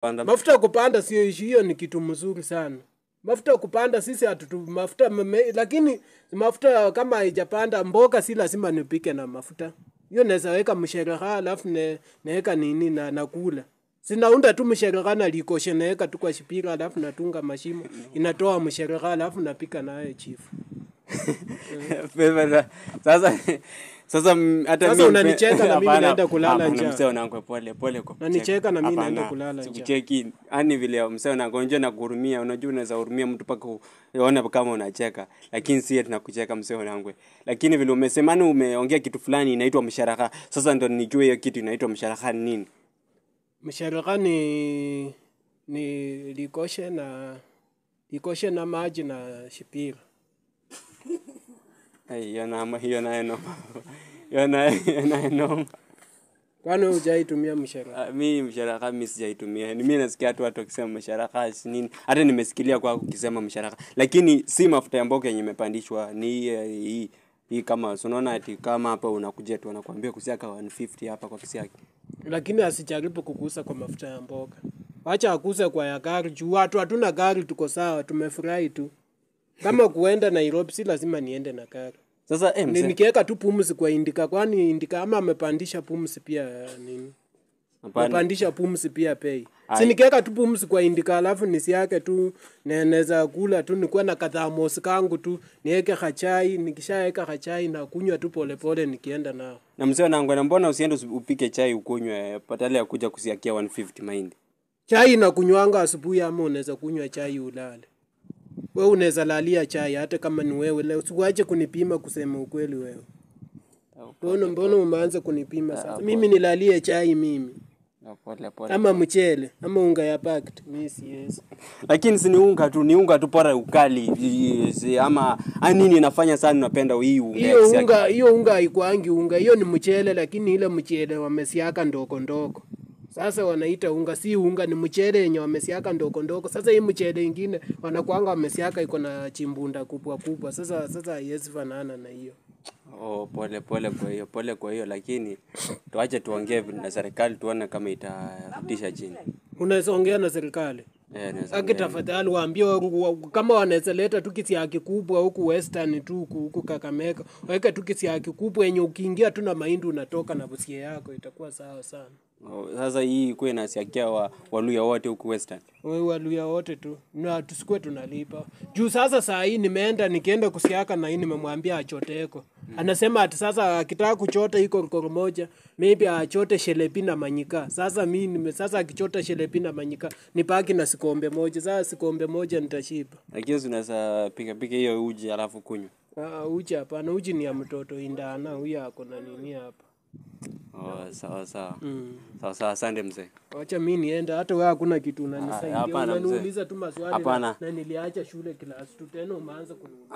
Kupanda. Mafuta kupanda sio issue, hiyo ni kitu mzuri sana. Mafuta kupanda sisi hatutu mafuta lakini mafuta kama haijapanda mboga si lazima nipike na mafuta. Hiyo naweza weka mshereha alafu naweka nini na nakula. Sinaunda tu mshereha na likoshe naweka tu kwa shipira alafu natunga mashimo inatoa mshereha alafu napika nayo chifu. Sasa sasa hata Sasa mimi unanicheka na mimi hapana, naenda kulala hapana, njaa. Mzee wanangu pole pole kwa kucheka. Unanicheka na mimi naenda Hapana, kulala njaa. Sikucheki. Yaani vile mzee wanangu unajua nakuhurumia, unajua unaweza hurumia mtu mpaka uone kama unacheka. Lakini si eti nakucheka mzee wanangu. Lakini vile umesema ni umeongea kitu fulani inaitwa msharaka. Sasa ndo nijue hiyo kitu inaitwa msharaka ni nini. Mshereha ni likoshe na maji na shipira. Ai, hiyo na hiyo nayo noma. Hiyo nayo noma. Kwani hujaitumia mshereha? Ah, mi msharaka mi sijaitumia. Ni mi nasikia tu watu wakisema msharaka si nini. Hata nimesikilia kwako ukisema msharaka. Lakini si mafuta ya mboga yenye imepandishwa ni hii hii kama si unaona ati kama hapa unakuja tu wanakuambia kusiaka 150 hapa kwa kisiaki. Lakini asijaribu kugusa kwa mafuta ya mboga. Wacha akuse kwa ya gari juu watu hatuna gari, tuko sawa, tumefurahi tu. Kama kuenda Nairobi si lazima niende na gari. Sasa mzee. Nikiweka tu pumzi kwa indika, kwani indika ama amepandisha pumzi pia nini? Hapana. Amepandisha pumzi pia pei. Ai. Si nikiweka tu pumzi kwa indika alafu nisiake tu naweza kula tu nikuwa na kathamosi kangu tu niweke kachai, nikishaweka kachai na kunywa tu polepole nikienda nao. Na mzee wanangu na mbona usiende upike chai ukunywe badala ya kuja kusiakia 150 mahindi? Chai nakunywanga asubuhi ama unaweza kunywa chai ulale. Wewe unaweza lalia chai hata kama ni wewe leo. Usiwache kunipima kusema ukweli wewe. Mbona umeanza kunipima sasa? Mimi nilalie chai mimi. Pole pole. Ama mchele, ama unga ya packet. Mimi siwezi. Lakini si ni unga tu, ni unga tu pora ukali ama nini inafanya sana unapenda hii unga ya Hiyo kisiagi? unga, hiyo unga haikuangi unga. Hiyo ni mchele lakini ile mchele wamesiaka ndoko ndoko. Sasa wanaita unga, si unga, ni mchele yenye wamesiaka ndoko ndoko. Sasa hii mchele ingine wanakuanga wamesiaka iko na chimbunda kubwa kubwa. Sasa haiwezi fanana na hiyo. Oh, pole pole kwa hiyo, pole kwa hiyo, lakini tuache tuongee na serikali tuone kama itarudisha chini. Unaweza ongea na serikali. Naweza Aki ongea. tafadhali waambie kama wanaweza leta tu kisiagi kubwa huku Western tu huku Kakamega. Weka tu kisiagi kubwa yenye ukiingia tu na mahindi unatoka na busia yako itakuwa sawa sana. Oh, sasa hii ikuwe inasiakia Waluya wote huku Western. Wewe Waluya wote tu na tusikuwe tunalipa. Juu sasa saa hii nimeenda nikienda kusiaka na hii nimemwambia achoteko. Anasema ati sasa akitaka kuchota iko koro moja, maybe achote shelepi na manyika. Sasa mimi nime sasa akichota shelepi na manyika nipaki na sikombe moja. Sasa sikombe moja nitashiba. Lakini unaweza pika pika hiyo uji alafu kunywa. Uji hapana, uji ni ya mtoto indana, huyu ako na nini hapa. Oh, sawa sawa. Sawa sawa, asante mzee. Wacha mimi niende, hata wewe hakuna kitu unanisaidia. Hapana, mzee. Unaniuliza tu maswali Hapana. na niliacha shule class 2 tena umeanza kuniuliza.